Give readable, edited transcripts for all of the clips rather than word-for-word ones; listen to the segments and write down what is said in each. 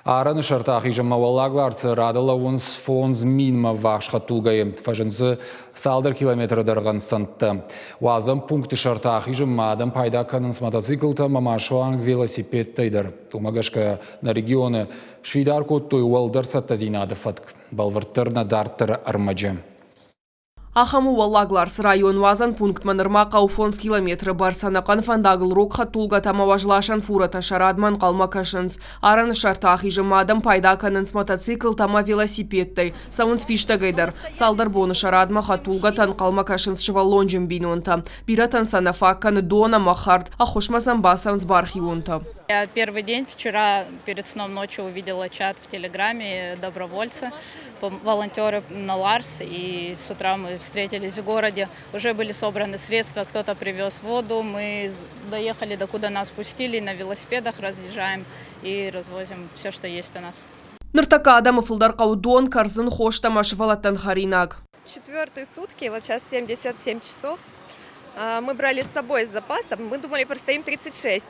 Арӕны сӕрты ахизынмӕ Уӕллаг Ларсы рады лӕууынц 5000-мӕ ввахс хӕдтулгӕйы. Фӕзынд дзы цалдӕр километры дӕргъӕн цӕндтӕ. Уадзӕн пункты сӕрты ахизынмӕ адӕм пайда кӕнынц мотоциклтӕ ӕмӕ ма суанг велосипедтӕй дӕр. Уымӕ гӕсгӕ нӕ регионы сфидар кодтой уӕлдӕр цӕттӕдзинады фӕтк. Бӕлвырддӕр нӕ дарддӕры ӕрмӕджы. Ахӕм у Уӕллаг Ларсы район уадзӕн пунктмӕ нырма хъӕуы 5 километры бӕрц ӕнӕхъӕн фӕндагыл рог хӕдтулгӕтӕ ӕмӕ уӕзласӕн фурӕтӕ сӕ радмӕ ӕнхъӕлмӕ кӕсынц. Арӕны сӕрты ахизынмӕ адӕм пайда кӕнынц мотоциклтӕ ӕмӕ велосипедтӕй, цӕуынц фистӕгӕй дӕр. Цалдӕр боны сӕ радмӕ хӕдтулгӕтӕ ӕнхъӕлмӕ кӕсынц сывӕллонджын бинонтӕ. Бирӕтӕн сӕ нӕ фаг кӕны дон ӕмӕ хӕрд, ӕххуысмӕ сӕм бацӕуынц бархионтӕ. Я первый день вчера перед сном ночью увидела чат в Телеграме добровольцы, волонтеры на Ларс, и с утра мы встретились в городе. Уже были собраны средства, кто-то привез воду, мы доехали, докуда нас пустили, на велосипедах разъезжаем и развозим все, что есть у нас. Ныртӕккӕ адӕмы фылдӕр хъӕуы дон, кӕрдзын, хостӕ ӕмӕ сывӕллӕттӕн хӕринаг. Четвертые сутки, вот сейчас 77 часов, мы брали с собой с запасом, мы думали, простоим 36.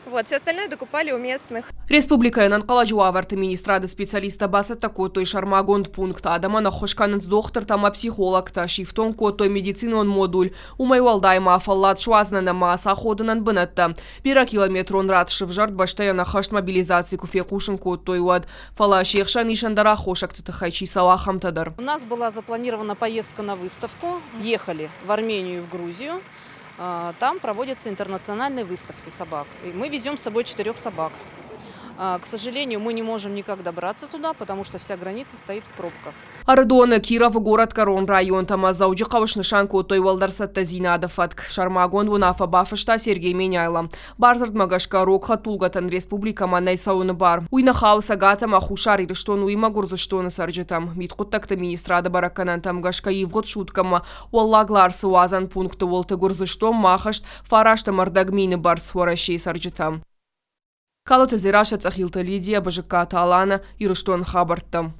Вот, все остальное докупали у местных. Республикӕйы ӕнӕнхъӕлӕджы уавӕрты министрады специалисттӕ бацӕттӕ кодтой сӕрмагонд пункт. Адӕмӕн ӕххуыс кӕнынц дохтыртӕ ӕмӕ психологтӕ, сифтонг кодтой медицинон модуль. Уымӕй уӕлдай ма фӕллад суадзынӕн ӕмӕ ацаходынӕн бынӕттӕ. Бирӕкилометрон рад сывзӕрд бӕстӕйы ӕнӕххӕст мобилизаци куы фехъусын кодтой, уӕд. Фӕлӕ се хсӕн ис ӕндӕр аххосӕгты тыххӕй чи цӕуы, ахӕмтӕ дӕр. У нас была запланирована поездка на выставку. Ехали в Армению и в Грузию. Там проводятся интернациональные выставки собак. И мы везем с собой четырех собак. К сожалению, мы не можем никак добраться туда, потому что вся граница стоит в пробках. Ӕрыдоны, Кировы горӕтгӕрон районтӕ ӕмӕ Дзӕуджыхъӕуы снысан кодтой уӕлдӕр цӕттӕдзинады фӕтк. Сӕрмагонд уынаффӕ бафыста Сергей Меняйло. Бардзырдмӕ гӕсгӕ рог хӕдтулгӕтӕн республикӕмӕ нӕй цӕуыны бар. Уый нӕ хауы Цӕгат ӕмӕ Хуссар Ирыстон, уыимӕ Гуырдзыстоны цӕрджытӕм. Мидхъуыддӕгты министрады бӕрӕггӕнӕнтӕм гӕсгӕ ивгъуыд суткӕмӕ Уӕллаг Ларсы уадзӕн пункты уылты Гуырдзыстонмӕ ахызт 9,5 мины бӕрц Уӕрӕсейы цӕрджытӕ. Калоты Дзерассӕ, Цъӕхилты Лидия, Бызыккаты Алана, Ирыстоны хабӕрттӕ.